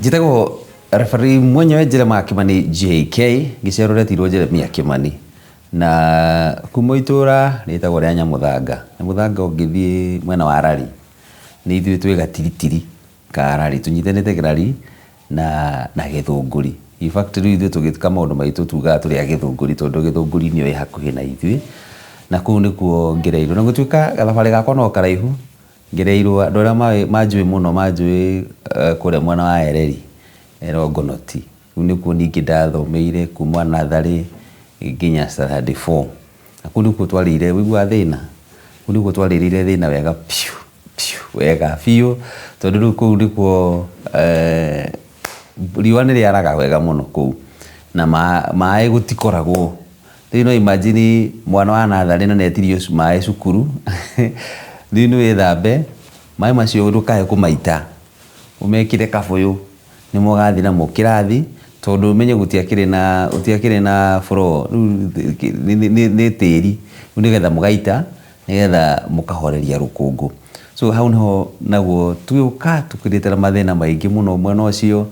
Njĩtagwo referee mwenyewe Jeremiah Kimani JK, ngĩciarwo retirwo Jeremiah Kimani na kuma itũra rĩtagwo rĩa Nyamuthanga. Nyamuthanga ũngĩthiĩ mwena wa Rari nĩ ithuĩ twĩ gatiritiri ka Rari, tũnyitanĩte Rari na Gĩthũngũri. In fact rĩu ithuĩ tũgĩka maũndũ maitũ tugaga tũrĩ a Gĩthũngũri tondũ Gĩthũngũri nĩyo ĩ hakuhĩ na ithuĩ, na kũu nĩkuo ngereirwo. Na gũtuĩka gathabarĩ gakwa no karaihu, ngereirwo andũ arĩa manjũĩ mũno manjũĩ kũrĩa mwena wa Ereri, Longonot. Kũu nĩkuo ningĩ ndathomeire kuma natharĩ nginya standard four. Na kũu nĩkuo twarĩire, ũiguaga thĩna? Kũu nĩkuo twarĩrĩire thĩna wega biũ biũ, wega biũ, tondũ rĩu kũu nĩkuo riũa nĩ rĩaraga wega mũno kũu, na maĩ gũtikoragwo. Rĩu no imagine mwana wa natharĩ na nĩ etirio maĩ cukuru, rĩu nĩ wĩthambe, maĩ macio ndũkae kũmaita, ũmekĩre kabũyũ, nĩmo ũgathiĩ namo kĩrathi, tondũ ũmenye gũtiakĩrĩ na gũtiakĩrĩ na floor, rĩu nĩ tĩri, rĩu nĩgetha mũgaita, nĩgetha mũkahoreria rũkũngũ. So hau nĩho naguo tũgĩũka tũkĩrĩte na mathĩna maingĩ mũno mwena ũcio,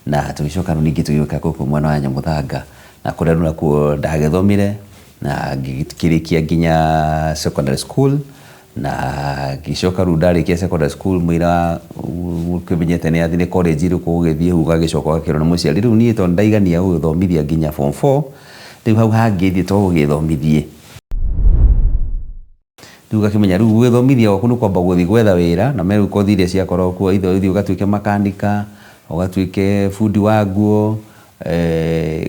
na tũgĩcoka rĩu ningĩ tũgĩũka gũkũ mwena wa Nyamuthanga, na kũrĩa rĩu nakuo ndagĩthomire, na ngĩkĩrĩkia nginya secondary school, na ngĩcoka rĩu ndarĩkia secondary school mũira ũkĩmenyete nĩ atĩ nĩ college rĩu ũgũgĩthiĩ rĩu ũgagĩcoka ũgakĩrwo nĩ mũciari, rĩu niĩ tondũ ndaigania gũgĩthomithia nginya form four, rĩu hau hangĩ thiĩ to ũgĩthomithie. Rĩu ũgakĩmenya rĩu gũgĩthomithia gwaku nĩ kwamba gũthiĩ gwetha wĩra, na me rĩu kothi iria ciakoragwo kuo either ũthiĩ ũgatuĩke makanika, ũgatuĩke bundi wa nguo,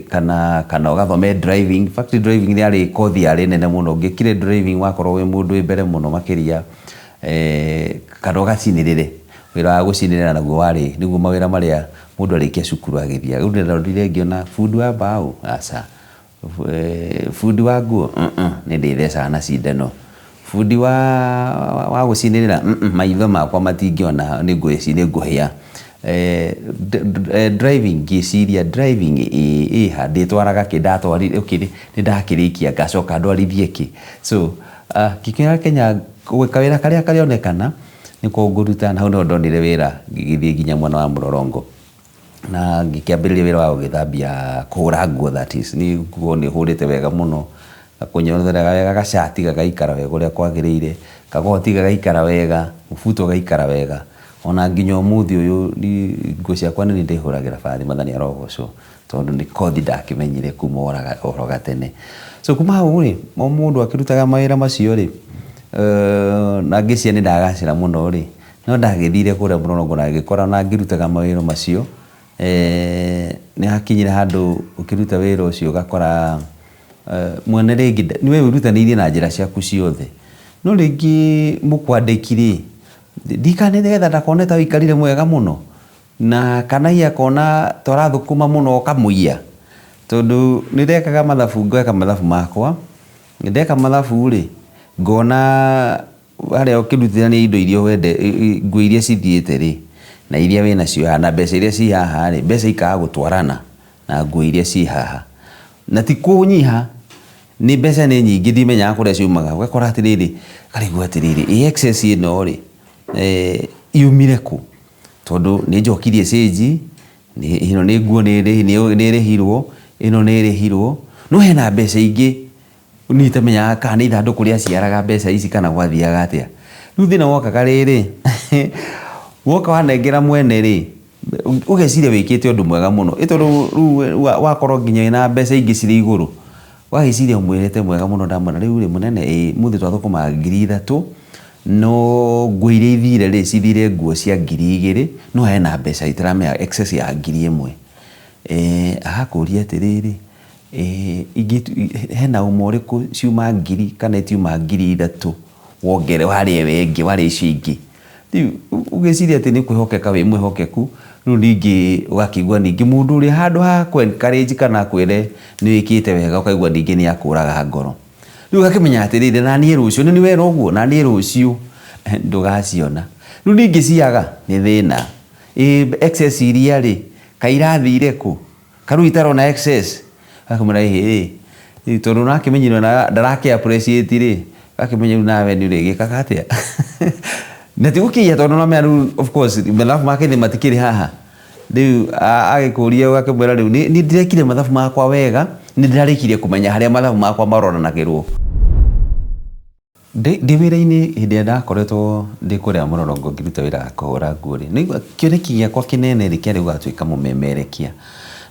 kana ũgathome driving. In fact driving yarĩ kothi yarĩ nene mũno, ũngĩekire driving wakorwo wĩ mũndũ wĩ mbere mũno makĩria, kana ũgacinĩrĩre, wĩra wa gũcinĩrĩra naguo warĩ nĩguo mawĩra marĩa mũndũ arĩkia cukuru agĩthiaga. Rĩu ndĩrorire ngĩona bundi wa mbaũ, aca, bundi wa nguo, nĩ ndĩthecaga na cindano, bundi wa gũcinĩrĩra, maitho makwa matingĩona nĩ ngũhĩa. Driving ngĩciria driving ĩha ndĩtwaraga kĩ, ndatwarire okay nĩ ndakĩrĩkia ngacoka ndwarithie kĩ? So ngĩkĩona Kenya kawĩra karĩa karĩonekana nĩko ngũruta, na hau nĩho ndonire wĩra ngĩgĩthiĩ nginya mwena wa Mũrorongo. Na ngĩkĩambĩrĩria wĩra wa gũgĩthambia, kũhũra nguo that is, niĩ nguo nĩ hũrĩte wega mũno, ngakũnyorera wega gacati gagaikara wega ũrĩa kwagĩrĩire, kagoti gagaikara wega, mũbuto ũgaikara wega. Ona nginya ũmũthĩ ũyũ nguo ciakwa nĩ niĩ ndĩhũragĩra bathi, Mwathani arogocwo, tondũ nĩ kothi ndakĩmenyire kuma oro gatene. So kuma hau rĩ, o mũndũ akĩrutaga mawĩra macio rĩ, na ngĩciria nĩ ndagacĩra mũno rĩ, no ndagĩthire kũrĩa Mũrorongo na ngĩkora ona ngĩrutaga mawĩra macio, nĩ hakinyire handũ ũkĩruta wĩra ũcio ũgakora mwene rĩngĩ we wĩrutanĩirie na njĩra ciaku ciothe, no rĩngĩ mũkwandĩki rĩ, ndikane nĩgetha ndakone ta ũikarire mwega mũno, na kana hihi akona ta ũrathũkũma mũno ũkamũiya, tondũ nĩ ndekaga mathabu ngeka mathabu makwa, ndeka mathabu rĩ, ngona harĩa ũkĩrutithania indo iria wende, nguo iria cithiĩte rĩ, na iria wĩnacio haha, na mbeca iria ciĩ haha rĩ, mbeca ikaga gũtwarana na nguo iria ciĩ haha. Na ti kũnyiha, nĩ mbeca nĩ nyingĩ ndimenyaga kũrĩa ciumaga, ũgakora atĩrĩrĩ, ũkarigwo atĩrĩrĩ, ĩ excess ĩno rĩ, yumire kũ? Tondũ nĩ njokirie cĩnji, ĩno nĩ nguo nĩ ĩrĩhirwo, ĩno nĩ ĩrĩhirwo, no hena mbeca ingĩ niĩ itamenyaga kana nĩ ithandũkũ rĩaciaraga mbeca ici kana gwathiaga atĩa. Rĩu thĩna wokaga rĩrĩ, woka wanengera mwene rĩ, ũgeciria wĩkĩte ũndũ mwega mũno, ĩ tondũ rĩu wakorwo nginya wĩna mbeca ingĩ cirĩ igũrũ, ũgagĩciria ũmwĩrĩte mwega mũno ndamwĩra rĩu rĩ mũnene ĩ ũmũthĩ twathũkũma 3000, no nguo iria ithire rĩ, cithire nguo cia 2000, no hena mbeca itaramenya excess ya 1000. Agakũria atĩrĩrĩ, hena ũma ũrĩkũ ciuma ngiri kana itiuma 3000 wongere warĩa ĩyo ĩngĩ warĩa icio ingĩ. Rĩu ũgĩciria atĩ nĩ kwĩhokeka wĩ mwĩhokeku, rĩu ningĩ ũgakĩigua ningĩ mũndũ ũrĩa handũ ha akũ encourage kana akwĩre nĩ wĩkĩte wega ũkaigua ningĩ nĩ akũraga ngoro. Rĩu ũgakĩmenya atĩrĩrĩ, naniĩ rũciũ, nĩ wera ũguo, naniĩ rũciũ ndũgaciona. Rĩu ningĩ ciaga nĩ thĩna. Ĩ excess iria rĩ, kaĩ irathire kũ? Karĩu itarona excess? Akamwĩra ĩhĩ, rĩu tondũ nĩũrakĩmenyire ona ndarakĩ appreciate rĩ, ũgakĩmenya rĩu nawe nĩ ũrĩgĩkaga atĩa? Na ti gũkĩiya tondũ nĩũramenya rĩu of course mathabu make matikĩrĩ haha. Rĩu agĩkũria ũgakĩmwĩra rĩu nĩ ndĩrekire mathabu makwa wega, nĩ ndĩrarĩkirie kũmenya harĩa mathabu makwa maroranagĩrwo. Ndĩ wĩra-inĩ hĩndĩ ĩrĩa ndakoretwo ndĩ kũrĩa Mũrorong'o ngĩruta wĩra wa kũhũra nguo rĩ, nĩ kĩoneki gĩakwa kĩnene rĩ kĩarĩ gũgatuĩka mũmemerekia.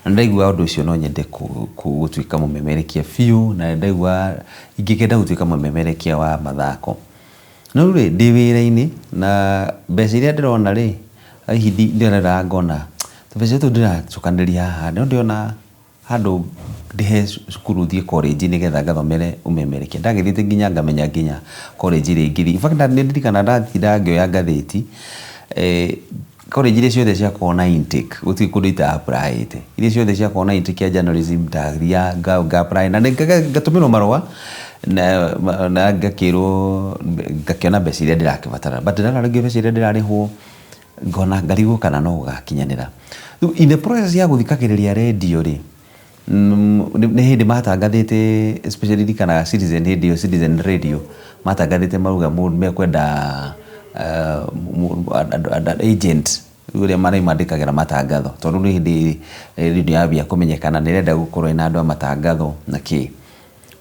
Na nĩ ndaiguaga ũndũ ũcio no nyende gũtuĩka mũmemerekia biũ, na nĩ ndaiguaga ingĩkenda gũtuĩka mũmemerekia wa mathako. No rĩu rĩ, ndĩ wĩra-inĩ na mbeca iria ndĩrona rĩ, hihi ndĩroraga ngona tũbeca tũtũ ndĩracokanĩrĩria haha no ndĩrona handũ ndĩhe cukuru thiĩ college nĩgetha ngathomere ũmemerekia. Ndagĩthiĩte nginya ngamenya nginya college ĩrĩa ingĩthiĩ. In fact nĩ ndirikanaga ndatindaga ngĩoya ngathĩti, college iria ciothe ciakoragwo na intake, gũtirĩ kũndũ ita apply ĩte. Iria ciothe ciakoragwo na intake ya journalism ndathiaga nga apply na ngatũmĩrwo marũa na ngakĩrwo ngakĩona mbeca iria ndĩrakĩbatara. But ndarora rĩngĩ mbeca iria ndĩrarĩhwo ngona ngarigwo kana no gũgakinyanĩra. Rĩu in the process ya gũthikagĩrĩria redio rĩ, nĩ hĩndĩ matangathĩte especially ndirikanaga Citizen hĩndĩ ĩyo Citizen Radio matangathĩte marauga mekwenda agent rĩu ũrĩa marĩmandĩkagĩra matangatho tondũ nĩ hĩndĩ redio yambia kũmenyekana nĩ ĩrenda gũkorwo ĩna andũ a matangatho na kĩ.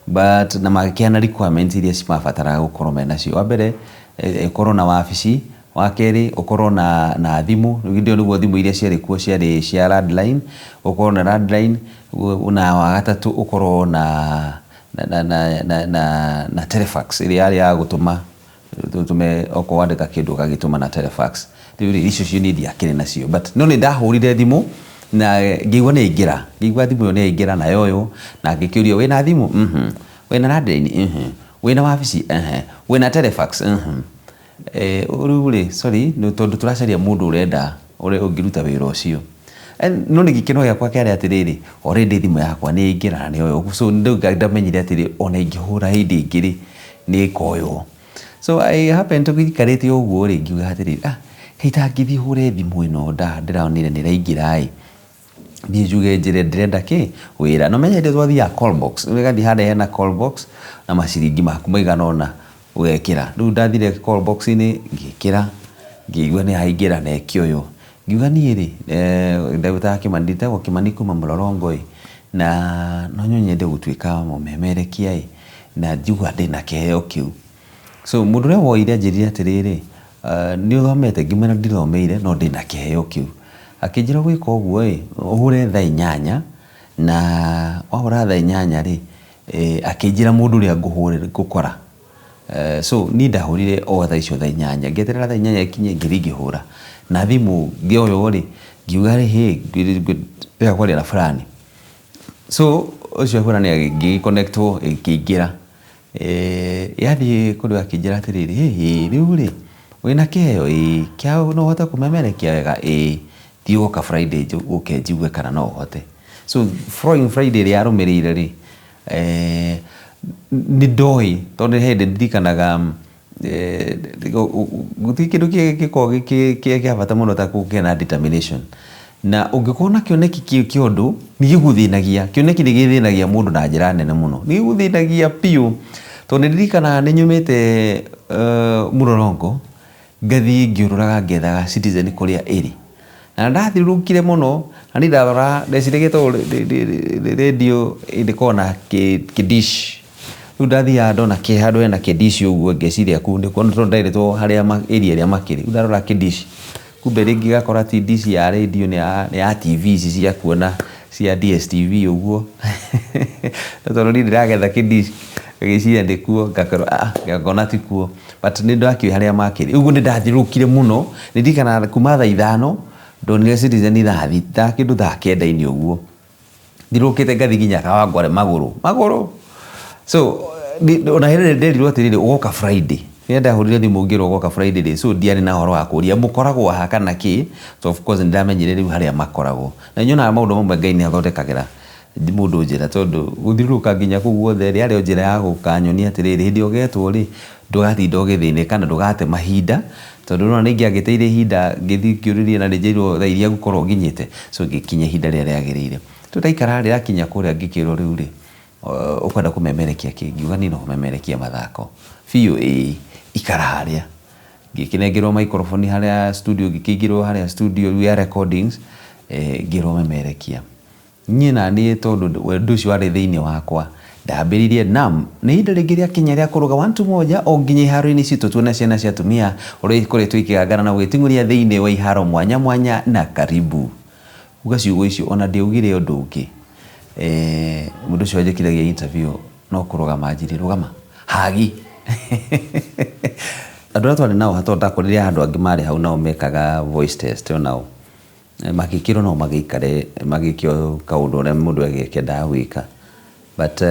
But na magĩkĩheana requirements iria mabataraga gũkorwo menacio. Wa mbere ĩkorwo na wabici, wa kerĩ ũkorwo na thimũ, hĩndĩ ĩyo nĩguo thimũ iria ciarĩ kuo ciarĩ cia landline, ũkorwo na landline, na wa gatatũ ũkorwo na telefax ĩrĩa yarĩ ya gũtũma tũtũme okorwo wandĩka kĩndũ ũgagĩtũma na telefax. Rĩu rĩ icio cio niĩ ndiakĩrĩ nacio but no nĩ ndahũrire thimũ na ngĩigua nĩ yaingĩra, ngĩigua thimũ ĩyo nĩ yaingĩra na yoywo na ngĩkĩũrio wĩna thimũ? Mhm. Wĩna landline? Mhm. Wĩna wabici? Ehe. Wĩna telefax? Mhm. Rĩu rĩ sorry nĩ tondũ tũracaria mũndũ ũrenda ũngĩruta wĩra ũcio. No nĩ gĩkeno gĩakwa kĩarĩ atĩrĩrĩ, already thimũ yakwa nĩ yaingĩra na nĩ yoywo so rĩu ndamenyire atĩrĩ ona ingĩhũra hĩndĩ ĩngĩ rĩ nĩ ĩkoywo. So I happened to njikarĩte ũguo rĩ ngiuga atĩrĩrĩ, ah kaĩ itangĩthiĩ hũre thimũ ĩno ndĩronire nĩ ĩraingĩra ĩ, thiĩ njuge njĩre ndĩrenda kĩ wĩra. Na ũmenye hĩndĩ ĩyo twathiaga call box, ũgathiĩ harĩa hena call box na maciringi maku maigana ũna ũgekĩra. Rĩu ndathire call box -inĩ ngĩkĩra, ngĩigua nĩ yaingĩra na ĩkĩoywo. Ngiuga niĩ rĩ, ndegwĩtaga Kĩmani, ndĩtagwo Kĩmani kuma Mũrorong'o ĩ, na no nyende gũtuĩka mũmemerekia ĩ, na njiguaga ndĩna kĩheo kĩu. So mũndũ ũrĩa woire anjĩrire atĩrĩrĩ, nĩ ũthomete? Ngĩmwĩra ndithomeire no ndĩna kĩheo kĩu. Akĩnjĩra ũgwĩka ũguo ĩ, ũhũre thaa inyanya na wahũra thaa inyanya rĩ, akĩnjĩra mũndũ ũrĩa ngũkora. So niĩ ndahũrire o thaa icio thaa inyanya, ngĩeterera thaa inyanya ikinye ngĩthiĩ ngĩhũra. Na thimũ ngĩoywo rĩ, ngiuga hĩ, ndĩrenda kwaria na fulani. So ũcio fulani ngĩgĩ connect wo ĩkĩingĩra. Yathiĩ kũrĩ we akĩnjĩra atĩrĩrĩ, hĩ rĩu rĩ, wĩna kĩheo? Ĩĩ. Kĩa no ũhote kũmemerekia wega? Ĩĩ. Thiĩ ũgoka Friday ũke njigue kana no ũhote. So following Friday ĩrĩa yarũmĩrĩire rĩ, nĩ ndoĩ tondũ he hĩndĩ ndirikanaga gũtirĩ kĩndũ gĩkoragwo kĩ kĩa bata mũno ta kũgĩa na determination. Na ũngĩkorwo na kĩoneki kĩu kĩa ũndũ nĩ gĩgũthĩnagia, kĩoneki nĩ gĩthĩnagia mũndũ na njĩra nene mũno. Nĩ gĩgũthĩnagia biũ tondũ nĩ ndirikanaga nĩ nyumĩte Mũrorong'o ngathiĩ ngĩũrũraga ngĩethaga Citizen kũrĩa ĩrĩ. Na ndathiũrũrũkire mũno na niĩ ndarora ndeciragia tondũ rĩndiũ ĩkoragwo na kĩ dish. Rĩu ndathiaga ndona handũ hena kĩ dish ũguo ngeciria kũu nĩkuo tondũ nderĩtwo harĩa area ĩrĩa makĩrĩ. Rĩu ndarora kĩ dish kumbe rĩngĩ ngakora ti dish ya rĩndiũ nĩ ya TV ici cia kuona cia DSTV ũguo. No tondũ niĩ ndĩragetha kĩ dish ngagĩciria nĩkuo ngakorwo ngona tikuo. But nĩ ndakĩũĩ harĩa makĩrĩ. Ũguo nĩ ndathiũrũrũkire mũno, nĩ ndirikanaga kuma thaa ithano ndonire Citizen thaa thita kĩndũ thaa kenda-inĩ ũguo. Thiũrũrũkĩte ngathiĩ nginya Kawangware magũrũ, magũrũ. So ona hĩndĩ ĩrĩa nderirwo atĩrĩrĩ ũgoka Friday, rĩrĩa ndahũrire thimũ ngĩrwo ũgoka Friday rĩ, so ndiarĩ na ũhoro wa kũria mũkoragwo ha kana kĩ, so of course nĩ ndamenyire rĩu harĩa makoragwo. Na nĩ nyonaga maũndũ mamwe Ngai nĩ athondekagĩra mũndũ njĩra tondũ gũthiũrũrũka nginya kũu guothe rĩ, yarĩ o njĩra ya gũkanyonia atĩrĩrĩ, hĩndĩ ĩrĩa ũgetwo rĩ, ndũgatinda ũgĩthĩnĩka na ndũgate mahinda, tondũ nĩwona nĩ ingĩagĩteire ihinda ngĩthiĩ ngĩũrĩrie na nĩ njĩrirwo thaa iria ngũkorwo nginyĩte, so ngĩkinya ihinda rĩrĩa rĩagĩrĩire. Rĩu ndaikara rĩ, ndakinya kũrĩa ngĩkĩrwo rĩu rĩ, ũkwenda kũmemerekia kĩ? Ngiuga niĩ no kũmemerekia mathako. Biũ ĩĩ, ikara harĩa. Ngĩkĩnengerwo microphone harĩa studio, ngĩkĩingĩrwo harĩa studio rĩu ya recordings. Ngĩrwo memerekia niĩ na niĩ tondũ ũndũ ũcio warĩ thĩinĩ wakwa, ndambĩrĩirie nam nĩ ihinda rĩngĩ rĩa kinya rĩa kũrũga one two moja o nginya iharo-inĩ citũ tuone ciana cia atumia ũrĩa ikoretwo ikĩgangana na gũgĩting'ũria thĩinĩ wa iharo mwanya mwanya. Na karibu uga ciugo icio ona ndiaugire ũndũ ũngĩ. Mũndũ ũcio wanjĩkithagia interview no kũrũgama anjirie, "Rũgama hagi." Andũ arĩa twarĩ nao tondũ ndakorire andũ angĩ marĩ hau nao mekaga voice test, onao magĩkĩrwo nao magĩikare magĩkio kaũndũ ũrĩa mũndũ agĩkendaga gwĩka. But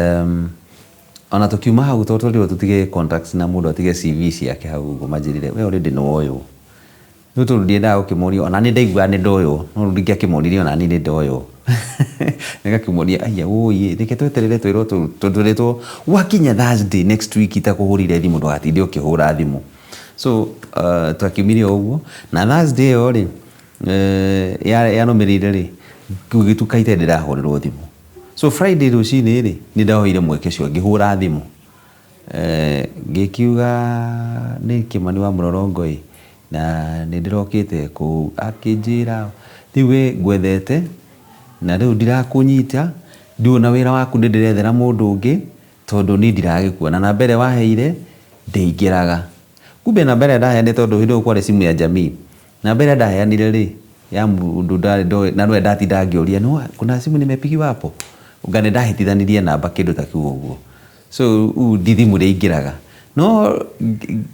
ona tũkiuma hau, tondũ twerirwo tũtige contacts na mũndũ atige CV ciake hau ũguo, manjĩrire, "We already nĩ woywo." Rĩu tondũ ndiendaga gũkĩmoria, ona niĩ ndaiguaga nĩ ndoywo, no rĩu ndingĩakĩmonirie ona niĩ nĩ ndoywo, nĩgakĩmoria aya ũi, reke tweterere twĩrwo twĩrĩtwo gwakinya Thursday next week itakũhũrire thimũ, ndũgatinde ũkĩhũra thimũ. So twakiumire o ũguo, na Thursday ĩyo rĩ yarũmĩrĩire rĩ, gũgĩtuka itarĩ ndĩrahũrĩrwo thimũ. So Friday rũcinĩ rĩ, nĩ ndaoire mweke ũcio ngĩhũra thimũ, ngĩkiuga nĩ Kĩmani wa Mũrorongo ĩ, na nĩ ndĩrokĩte kũu. Akĩnjĩra, "Rĩu we ngwethete na rĩu ndirakũnyita, ndiũĩ na wĩra waku nĩ ndĩrethera mũndũ ũngĩ tondũ niĩ ndiragĩkuona na mbere waheire ndĩingĩraga." Kumbe namba ĩrĩa ndaheanire, tondũ hĩndĩ ĩyo kwarĩ simu ya jamii, namba ĩrĩa ndaheanire rĩ ya mũndũ ndarĩ ndoĩ, na nĩwe ndatinda ngĩũria, "No kuna simu nimepigiwa hapo?" Nga nĩ ndahĩtithanirie namba, kĩndũ ta kĩu ũguo. So rĩu ndi thimũ rĩingĩraga, no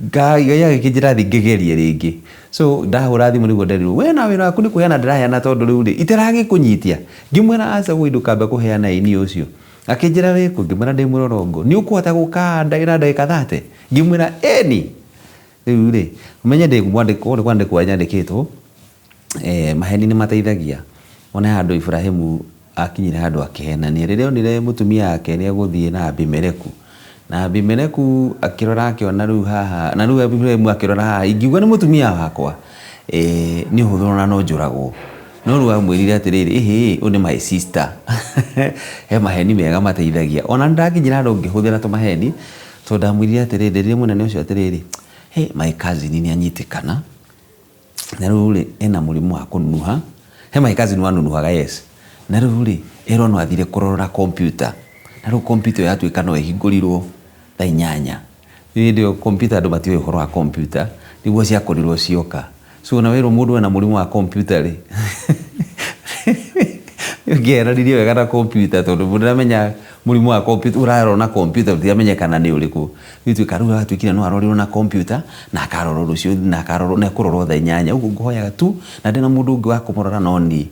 Ngai agĩkĩnjĩra thiĩ ngĩgerie rĩngĩ. So ndahũra thimũ nĩguo nderirwo, "We na wĩra waku nĩ kũheana ndĩraheana, tondũ rĩu rĩ itaragĩkũnyitia." Ngĩmwĩra, "Aca woi, ndũkambe kũheana ĩni ũcio." Akĩnjĩra, "Wĩkũ?" Ngĩmwĩra, "Ndĩ Mũrorongo." "Nĩ ũkũhota gũka na ndagĩka 30?" Ngĩmwĩra, "Ĩni." Rĩu rĩ ũmenye ndĩ mwandĩko nĩ kwandĩkwo nyandĩkĩtwo. Maheni nĩ mateithagia. One handũ Ibrahimu akinyire handũ akĩhenania rĩrĩa onire mũtumia wake nĩ egũthiĩ na Abimeleku, na Abimeleku akĩrora akĩona rĩu haha, na rĩu Ibrahimu akĩrora haha, ingiuga nĩ mũtumia wakwa, nĩ ũhũthũ ona no njũragwo. No rĩu amwĩrire atĩrĩrĩ, "Ĩhĩ, ũyũ nĩ my sister." He maheni mega mateithagia. Ona nĩ ndakinyire handũ ngĩhũthĩra tũmaheni, tondũ ndamwĩrire atĩrĩrĩ, nderire mũnene ũcio atĩrĩrĩ, "Hey, my cousin nĩ anyitĩkana na rĩu rĩ ena mũrimũ wa kũnunuha." He my cousin wanunuhaga, yes, na rĩu rĩ erwo no athire kũrora computer, na rĩu computer ĩyo yatuĩka no ĩhingũrirwo thaa 8. Hĩndĩ ĩyo computer andũ matiũĩ ũhoro wa computer, nĩguo ciakorirwo cioka. So na werwo mũndũ ena mũrimũ wa computer rĩ, ũngĩeranirie wega na computer, tondũ mũndũ ndamenya mũrimũ wa computer ũrarorwo na computer, ũtiramenyekana nĩ ũrĩkũ. Rĩu tuĩka rĩu atuĩkire no arorirwo na computer na akarorwo rũciũ na akarorwo na ekũrorwo thaa 8 ũguo, ngũhoyaga tu na ndĩna mũndũ ũngĩ wa kũmũrora no niĩ.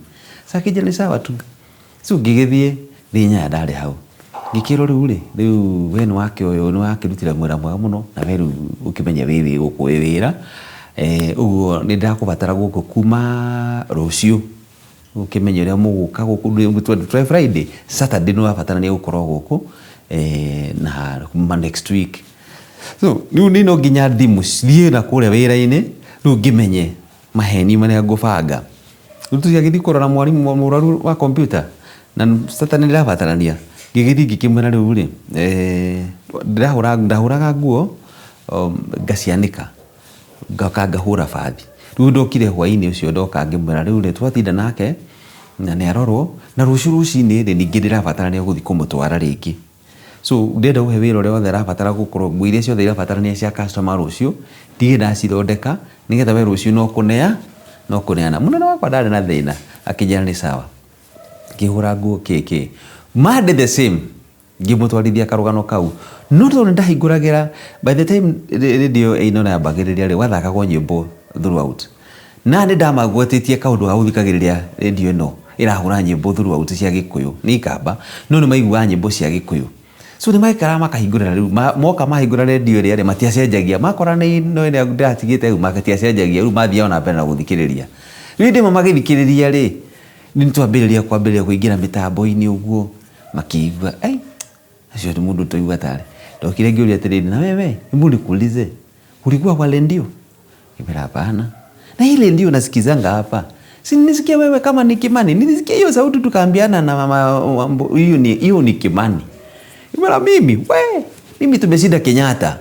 Sasa akĩnjĩra nĩ sawa tu. So ngĩgĩthiĩ thaa 8 ndarĩ hau, ngĩkĩrwo, "Rĩu rĩ, rĩu we nĩ wakĩoywo, nĩ wakĩrutire wĩra mwega mũno, na we rĩu ũkĩmenye wĩ gũkũ wĩ wĩra, ũguo nĩ ndĩrakũbatara gũkũ kuma rũciũ, ũkĩmenye ũrĩa mũgũka gũkũ try Friday, Saturday nĩ ũrabatarania gũkorwo gũkũ, na kuma next week." So rĩu nĩ no nginya thimũ thiĩ na kũrĩa wĩra-inĩ, rĩu ngĩmenye maheni marĩa ngũbanga. Rĩu tũtiagĩthiĩ kũrora mwarimũ mũrwaru wa computer na Saturday ndĩrabatarania. Ngĩgĩthiĩ ngĩkĩmwĩra, rĩu rĩ ndĩrahũra, ndahũraga nguo, ngacianĩka, ngoka ngahũra bathi. Rĩu ndokire hwainĩ ũcio, ndoka ngĩmwĩra, rĩu rĩ twatinda nake na nĩ arorwo, na rũciũ rũcinĩ rĩ ningĩ ndĩrabatarania gũthiĩ kũmũtwara rĩngĩ. So ndĩrenda gũhe wĩra ũrĩa wothe arabatara gũkorwo, nguo iria ciothe irabatarania cia customer rũciũ ndige ndacithondeka, nĩgetha we rũciũ no kũnea no kũneana. Mũnene wakwa ndarĩ na thĩna, akĩnjĩra nĩ sawa. Ngĩhũra nguo kĩ Monday the same, ngĩmũtwarithia karũgano kau, no tondũ nĩndahingũragĩra, by the time radio ĩno yambagĩrĩria rĩ, gwathakagwo nyĩmbo throughout, na nĩ ndamagwatĩtie kaũndũ ga gũthikagĩrĩria radio ĩno ĩrahũra nyĩmbo throughout cia Gĩkũyũ, nĩ Ikamba, no nĩ maiguaga nyĩmbo cia Gĩkũyũ. So nĩ maikaraga makahingũrĩra. Rĩu moka mahingũra radio ĩrĩa rĩ, matiacenjagia, makora nĩ ĩno ĩrĩa ndĩratigĩte rĩu, matiacenjagia, rĩu mathiaga na mbere na gũthikĩrĩria. Rĩu hĩndĩ ĩmwe magĩthikĩrĩria rĩ, nĩ twambĩrĩria kwambĩrĩria kũingĩra mĩtambo-inĩ ũguo, makĩigua ai acio nĩ mũndũ twaigua tarĩ. Ndokire ngĩũria atĩrĩrĩ, "Na wewe, hebu nikuulize, ulikuwa kwa redio?" Ngĩmwĩra, "Hapana." "Na hii redio nasikizanga hapa, si nilisikia wewe kama ni Kimani? Nilisikia hiyo sauti, tukaambiana na mama hiyo ni Kimani." Ngĩmwĩra, "Mimi, we, mimi tumeshinda Kenyatta,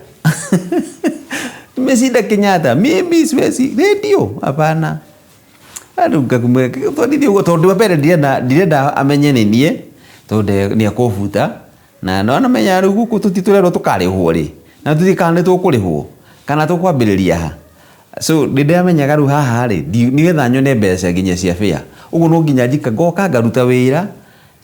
tumeshinda Kenyatta, mimi siwezi radio, hapana." Rĩu ngakumwĩra twarithie ũguo tondũ wa mbere ndirenda amenye nĩ niĩ tondũ nĩ ekũbuta na no namenya rĩu gũkũ tũtitũrerwo tũkarĩhwo rĩ na tũthiĩ kana nĩ tũkũrĩhwo kana tũkwambĩrĩria ha. So nĩ ndamenyaga rĩu haha rĩ nĩgetha nyone mbeca nginya cia fare, ũguo no nginya njika ngoka ngaruta wĩra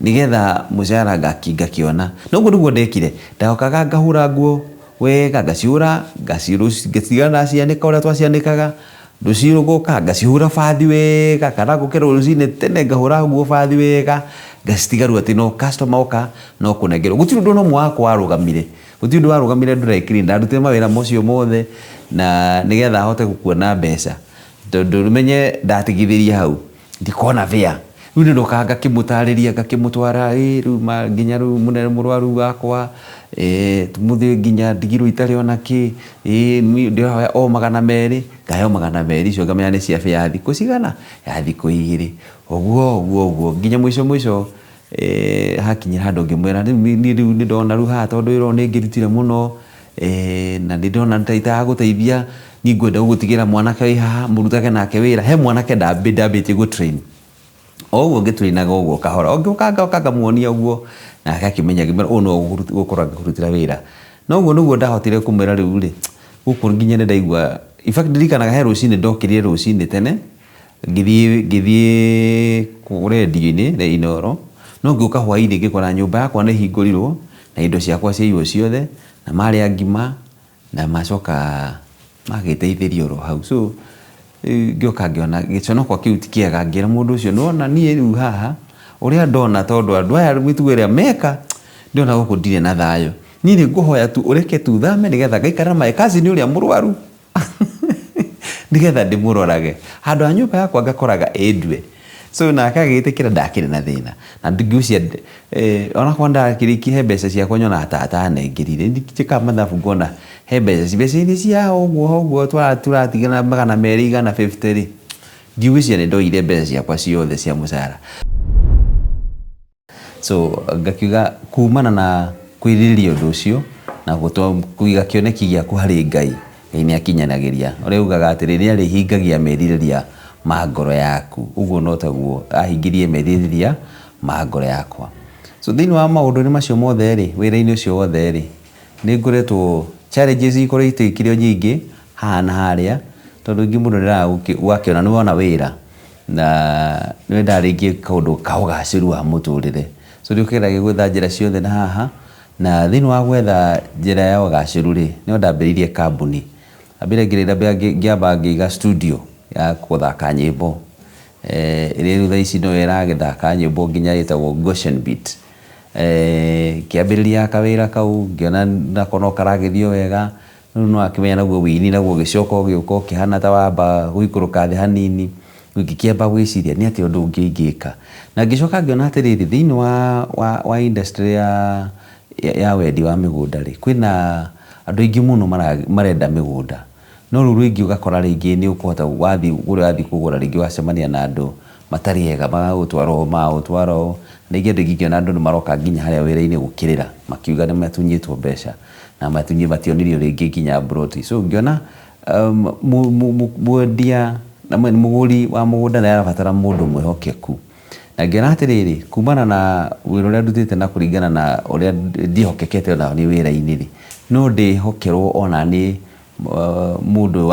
nĩgetha mũcara ngakĩona. Na ũguo nĩguo ndekire, ndokaga ngahũra nguo wega ngacihũra ngaciga ndacianĩka ũrĩa twacianĩkaga, rũciũ ngoka ngacihũra bathi wega kana ngũkĩra rũcinĩ tene ngahũra nguo bathi wega ngacitiga rĩu atĩ no customer oka no kũnengerwo. Gũtirĩ ũndũ ona ũmwe wakwa warũgamire, gũtirĩ ũndũ warũgamire dry clean, ndarutire mawĩra macio mothe na nĩgetha hote kuona mbeca tondũ ũmenye ndatigithĩria hau ndikona fare. Rĩu nĩ ndokaga ngakĩmũtarĩria ngakĩmũtwara rĩu nginya rĩu mũnene mũrwaru wakwa mũthĩ nginya ndigirwo itarĩ ona kĩ, ndĩrahoya o 200, ngaheo 200 icio ngamenya nĩ cia fare ya thikũ cigana, ya thikũ igĩrĩ. Ũguo ũguo ũguo nginya mũico mũico hakinyĩra handũ ngĩmwĩra rĩu niĩ rĩu nĩ ndona rĩu haha tondũ wĩra ũyũ nĩ ngĩrutire mũno na nĩ ndona ta itaragũteithia, niĩ ngwenda gũgũtigĩra mwanake wĩ haha mũrutage nake wĩra. He mwanake ndambĩtie gũ train. O ũguo ngĩtrainaga ũguo kahora, o ngĩũka ngoka ngamuonia ũguo nake akĩmenya ngĩmwĩra ũyũ nĩwe ũgũkorwo agĩkũrutĩra wĩra. Na ũguo nĩguo ndahotire kũmwĩra rĩu rĩ, gũkũ nginya nĩ ndaigua, in fact ndirikanaga he rũcinĩ ndokĩrire rũcinĩ tene ngĩthiĩ rendio-inĩ Inooro, no ngĩũka hwainĩ ngĩkora nyũmba yakwa nĩ hingũrirwo na indo ciakwa ciaiywo ciothe na marĩa ngima na macoka magĩteithĩria oro hau. So ngĩũka ngĩona gĩconoko kĩu ti kĩega, ngĩra mũndũ ũcio nĩwona niĩ rĩu haha ũrĩa ndona tondũ andũ aya mĩtugo ĩrĩa meka ndĩrona gũkũ ndirĩ na thayũ. Niĩ nĩ ngũhoya tu ũreke tu thame nĩgetha ngaikare na my cousin ũrĩa mũrwaru nĩgetha ndĩmũrorage handũ ha nyũmba yakwa ngakoraga ĩ ndue. So nake agĩgĩtĩkĩra ndakĩrĩ na thĩna na ngĩciria onakorwo ndakĩrĩkia he mbeca ciakwa nyonaga ta atanengerire, njĩkaga mathabu ngona he mbeca, mbeca iria cia haha ũguo ũguo tũratigana 200 150 rĩ, ndigwĩciria nĩ ndoire mbeca ciakwa ciothe cia mũcara. So ngakiuga kumana na kwĩrirĩria ũndũ ũcio na kũiga kĩoneki gĩaku harĩ Ngai, Ngai nĩ akinyanagĩria. Ũrĩa ugaga atĩrĩ, nĩ arĩhingagia merirĩria ma ngoro yaku. Ũguo no taguo ahingĩrie merirĩria ma ngoro yakwa. So thĩinĩ wa maũndũ-inĩ macio mothe rĩ, wĩra-inĩ ũcio wothe rĩ, nĩ ngoretwo challenges ikoretwo ikĩrĩ o nyingĩ haha na harĩa, tondũ rĩngĩ mũndũ nĩ ũgakĩona nĩ wona wĩra na nĩ wendaga rĩngĩ kaũndũ ka ũgacĩru wa mũtũrĩre. So nĩ ũkĩgeragia gwetha njĩra ciothe na haha, na thĩinĩ wa gwetha njĩra ya ũgacĩru rĩ, nĩho ndambĩrĩirie kambuni. Ndambire ngĩamba ngĩiga studio ya gũthaka nyĩmbo ĩrĩa rĩu thaa ici nĩyo ĩragĩthaka nyĩmbo nginya ĩtagwo Goshen Beat. Ngĩambĩrĩria kawĩra kau ngĩona nako no karagĩthiĩ o wega, rĩu nĩ wakĩmenya naguo wĩini naguo ũgĩcoka ũgĩũka ũkĩhana ta wamba gũikũrũka thĩ hanini, rĩu ngĩkĩamba gwĩciria nĩ atĩa ũndũ ũngĩ ingĩka. Na ngĩcoka ngĩona atĩrĩrĩ, thĩinĩ wa industry ya wendi wa mĩgũnda rĩ, kwĩna andũ aingĩ mũno marenda mĩgũnda. No rĩu rĩngĩ ũgakora rĩngĩ nĩ ũkũhota wathiĩ kũrĩa ũrathiĩ kũgũra rĩngĩ ũgacemania na andũ matarĩ ega magagũtwara ũũ magagũtwara ũũ. Rĩngĩ andũ aingĩ ngĩona andũ nĩ maroka nginya harĩa wĩra-inĩ gũkĩrĩra makiuga nĩ matunyĩtwo mbeca na mationirio rĩngĩ nginya mburoti. So ngĩona mwendia mũgũri wa mũgũnda nĩ arabatara mũndũ mwĩhokeku. Na ngĩona atĩrĩrĩ, kumana na wĩra ũrĩa ndutĩte na kũringana na ũrĩa ndĩhokekete ona niĩ wĩra-inĩ rĩ, no ndĩhokerwo ona niĩ mũndũ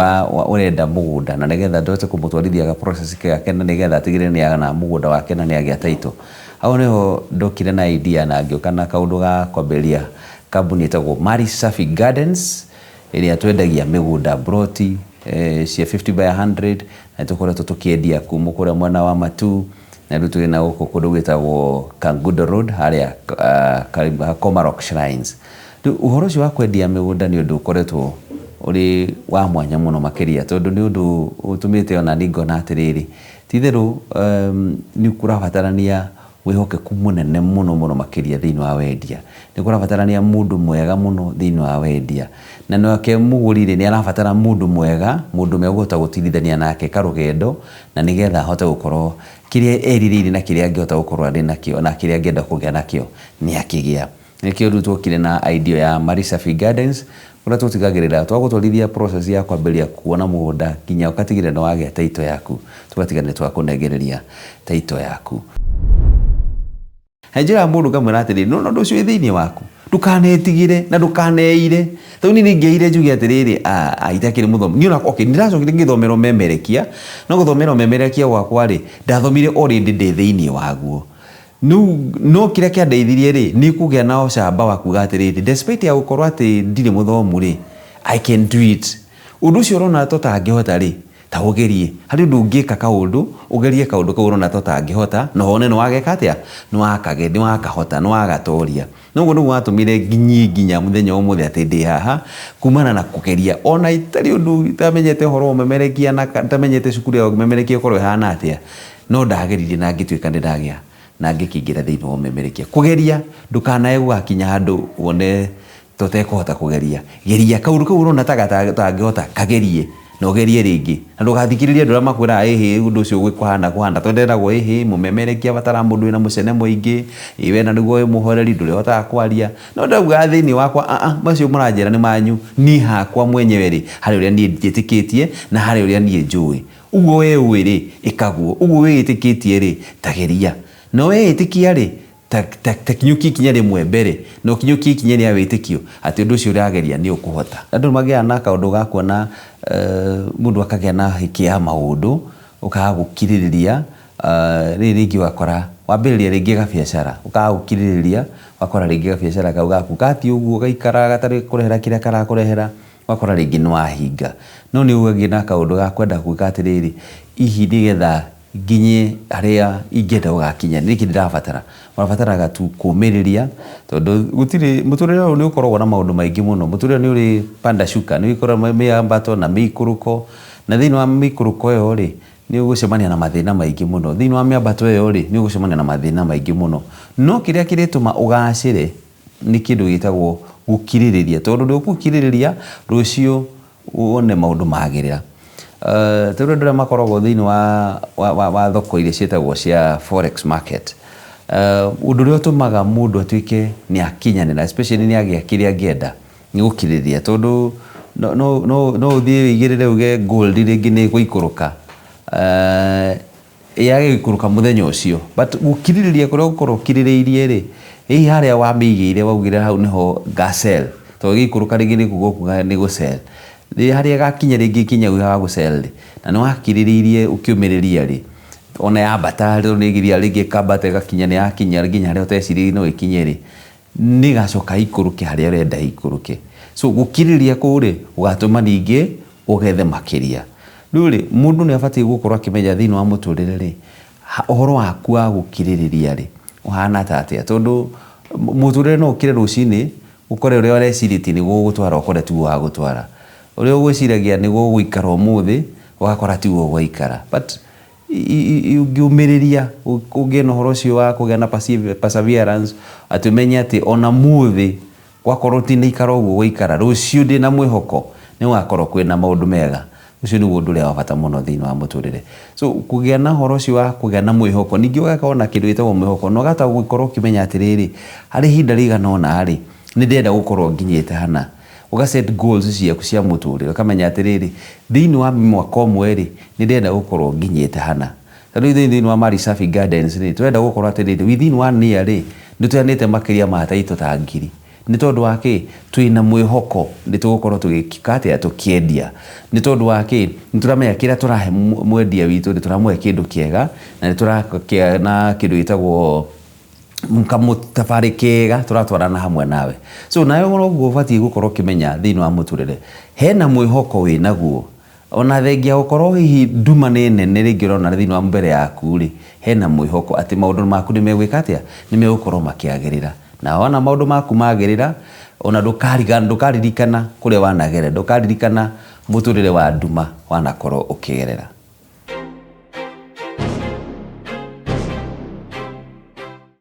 ũrenda mũgũnda na nĩgetha ndote kũmũtwarithia ga process gake na nĩgetha atigĩrĩre nĩ ona mũgũnda wake na nĩ agĩa title. Hau nĩho ndokire na idea na ngĩũka na kaũndũ ga kwambĩrĩria kambuni ĩtagwo Mali Safi Gardens ĩrĩa twendagia mĩgũnda mburoti cia 50 by 100 na nĩtũkoretwo tũkĩendia kuma kũrĩa mwena wa Matuu na rĩu twĩ na gũkũ kũndũ gwĩtagwo Kangundo Road harĩa Komarok Shrines. Rĩu ũhoro ũcio wa kwendia mĩgũnda nĩ ũndũ ũkoretwo ũrĩ wa mwanya mũno makĩria tondũ nĩ ũndũ ũtũmĩte ona niĩ ngona atĩrĩrĩ, ti itherũ nĩ kũrabatarania wĩhokeku mũnene mũno mũno makĩria thĩinĩ wa wendia. Nĩ kũrabatarania mũndũ mwega mũno thĩinĩ wa wendia. Na nake mũgũri rĩ, nĩ arabatara mũndũ mwega, mũndũ megũhota gũtirithania nake karũgendo na nĩgetha ahote gũkorwo kĩrĩa erirĩirie na kĩrĩa angĩhota gũkorwo arĩ nakĩo na kĩrĩa angĩenda kũgĩa nakĩo nĩ akĩgĩa. Nĩkĩo rĩu twokire na idea ya Mali Safi Gardens Kũrĩa tũtigagĩrĩra twagũtwarithia process ya kwambĩrĩria kuona mũgũnda nginya ũgatigĩrĩra nĩ wagĩa title yaku, tũgatiga nĩ twakũnengereria title yaku. Na njĩraga mũndũ ngamwĩra atĩrĩrĩ, nĩwona ũndũ ũcio wĩ thĩinĩ waku, ndũkanetigĩre na ndũkaneire. Tondũ niĩ nĩingĩeire njuge atĩrĩrĩ, ah, itakĩrĩ mũthomi. Niĩ ona okay, nĩndacokire ngĩthomera ũmemerekia, no gũthomera ũmemerekia gwakwa rĩ, ndathomire already ndĩ thĩinĩ waguo. Rĩu no kĩrĩa kĩandeithirie rĩ, nĩ kũgĩa na ũcamba wa kuga atĩrĩrĩ, despite ya gũkorwo atĩ ndirĩ mũthomu rĩ, I can do it. Ũndũ ũcio ũrona ta ũtangĩhota rĩ, ta ũgerie. Harĩ ũndũ ũngĩka kaũndũ, ũgerie kaũndũ kau ũrona ta ũtangĩhota, na wone nĩ wageka atĩa? Nĩ wakage, nĩ wakahota, nĩ wagatoria. Na ũguo nĩguo watũmire nginyie nginya mũthenya wa ũmũthĩ atĩ ndĩ haha, kumana na kũgeria. Ona itarĩ ũndũ itamenyete ũhoro wa ũmemerekia na itamenyete cukuru ya ũmemerekia ĩkoragwo ĩhana atĩa, no ndageririe na ngĩtuĩka nĩ ndagĩa na ngĩkĩingĩra thĩinĩ wa ũmemerekia. Kũgeria, ndũkanae gũgakinya handũ wone ta ũtekũhota kũgeria. Geria, kaũndũ kau ũrona ta ũtangĩhota, kagerie na ũgerie rĩngĩ. Na ndũgathikĩrĩrie andũ arĩa makwĩraga ĩhĩ ũndũ ũcio kũhana kũhana, tondũ eragwo ĩhĩ mũmemerekia abataraga mũndũ wĩna mũcene mũingĩ, ĩ we na nĩguo wĩ mũhoreri ndũrĩhotaga kwaria. No ndaugaga thĩinĩ wakwa aa macio mũranjĩra nĩ manyu, niĩ hakwa mwenyewe rĩ, harĩ ũrĩa niĩ njĩtĩkĩtie na harĩ ũrĩa niĩ njũĩ. Ũguo we ũĩ rĩ, ĩkaguo. Ũguo wĩĩtĩkĩtie rĩ, ta geria. Na weĩtĩkia rĩ, ta, ta, ta kinyũkia ikinya rĩmwe mbere, na ũkinyũkie ikinya rĩa wĩtĩkio atĩ ũndũ ũcio ũrageria nĩ ũkũhota. Andũ nĩ magĩaga na kaũndũ ga kuona mũndũ akagĩa na hĩkĩ ya maũndũ, ũkaga gũkirĩrĩria, rĩrĩ rĩngĩ ũgakora wambĩrĩria rĩngĩ gabiacara, ũkaga gũkirĩrĩria, ũgakora rĩngĩ gabiacara kau gaku gathiĩ ũguo gaikara gatarĩ kũrehera kĩrĩa karakũrehera, ũgakora rĩngĩ nĩ wahinga. No nĩ ũgagĩa na kaũndũ ga kwenda gwĩka atĩrĩrĩ, hihi nĩgetha nginye harĩa ingĩenda gũgakinya, nĩkĩ ndĩrabatara? Ũrabataraga tu kũmĩrĩria tondũ gũtirĩ, mũtũrĩre ũyũ nĩ ũkoragwo na maũndũ maingĩ mũno. Mũtũrĩre nĩ ũrĩ panda shuka, nĩ ũkoragwo mĩambato na mĩikũrũko, na thĩinĩ wa mĩikũrũko ĩyo rĩ, nĩ ũgũcemania na mathĩna maingĩ mũno. Thĩinĩ wa mĩambato ĩyo rĩ, nĩ ũgũcemania na mathĩna maingĩ mũno. No kĩrĩa kĩrĩtũma ũgacĩre nĩ kĩndũ gĩtagwo gũkirĩrĩria, tondũ ndũgũkirĩrĩria rũciũ wone maũndũ magĩrĩra. Ta rĩu andũ arĩa makoragwo thĩinĩ wa thoko iria ciĩtagwo cia forex market, ũndũ ũrĩa ũtũmaga mũndũ atuĩke nĩ akinyanĩra especially nĩ agĩa kĩrĩa angĩenda nĩ gũkirĩrĩria, tondũ no ũthiĩ wĩigĩrĩre uge gold rĩngĩ nĩ ĩgũikũrũka, yage gũikũrũka mũthenya ũcio, but gũkirĩrĩria kũrĩa ũgũkorwo ũkirĩrĩirie rĩ, hihi harĩa wamĩigĩire waugire hau nĩho nga sell, tondũ ĩgĩikũrũka rĩngĩ nĩ kuga ũkuga nĩ gũ sell, harĩa ĩgakinya rĩngĩ ĩkinye ha gũ sell rĩ, na nĩ wakirĩrĩirie ũkĩũmĩrĩria rĩ, ona yambata tondũ nĩ ĩgĩthiaga rĩngĩ ĩkambata ĩgakinya nĩ yakinya nginya harĩa ũtecirĩirie no ĩkinye rĩ, nĩ ĩgacoka ĩikũrũke harĩa ũrenda ĩikũrũke. So gũkirĩrĩria kũu rĩ, gũgatũma ningĩ ũgethe makĩria. Rĩu rĩ, mũndũ nĩ abatiĩ gũkorwo akĩmenya thĩinĩ wa mũtũrĩre rĩ, ũhoro waku wa gũkirĩrĩria rĩ, ũhana ta atĩa? Tondũ mũtũrĩre no ũkĩre rũcinĩ, ũkore ũrĩa ũrecirĩtie nĩguo ũgũtwara ũkore tiguo wagũtwara. Ũrĩa ũgwĩciragia nĩguo ũgũikara ũmũthĩ, ũgakora tiguo gwaikara. But ũngĩũmĩrĩria, ũgĩe na ũhoro ũcio wa kũgĩa na perseverance, atĩ ũmenye atĩ ona ũmũthĩ gwakorwo ndinaikara ũguo gwaikara, rũciũ ndĩna mwĩhoko nĩ gũgakorwo kwĩna maũndũ mega. Ũcio nĩguo ũndũ ũrĩa wa bata mũno thĩinĩ wa mũtũrĩre. So kũgĩa na ũhoro ũcio wa kũgĩa na mwĩhoko, ningĩ ũgakorwo na kĩndũ gĩtagwo mwĩhoko, na ũkahota gũkorwo ũkĩmenya atĩrĩrĩ, harĩ ihinda rĩigana ũna rĩ, nĩ ndĩrenda gũkorwo nginyĩte hana. Ũga set goals ciaku cia mũtũrĩre, ũkamenya atĩrĩrĩ, thĩinĩ wa mwaka ũmwe rĩ, nĩ ndĩrenda gũkorwo nginyĩte hana. Ta rĩu thĩinĩ wa Mali Safi Gardens rĩ, tũrenda gũkorwo atĩrĩrĩ, within one year rĩ, nĩ tũheanĩte makĩria ma title ta ngiri. Nĩ tondũ wa kĩ? Twĩna mwĩhoko nĩ tũgũkorwo tũgĩka atĩa? Tũkĩendia. Nĩ tondũ wa kĩ? Nĩ tũramenya kĩrĩa tũrahe mwendia witũ nĩ tũramũhe kĩndũ kĩega, na nĩ tũrakĩa na kĩndũ gĩtagwo kamũtabarĩ kega tũratwarana hamwe nawe. So nawe noguo ũbatiĩ gũkorwo ũkĩmenya thĩinĩ wa mũtũrĩre, hena mwĩhoko wĩnaguo, ona thengia gũkorwo hihi nduma nĩ nene rĩngĩ ũrona thĩinĩ wa mbere yaku rĩ, hena mwĩhoko atĩ maũndũ maku nĩ megwĩka atĩa? Nĩ megũkorwo makĩagĩrĩra. Na wona maũndũ maku magĩrĩra, ona ndũkaririkana kũrĩa wanagerera, ndũkaririkana mũtũrĩre wa nduma wanakorwo ũkĩgerera.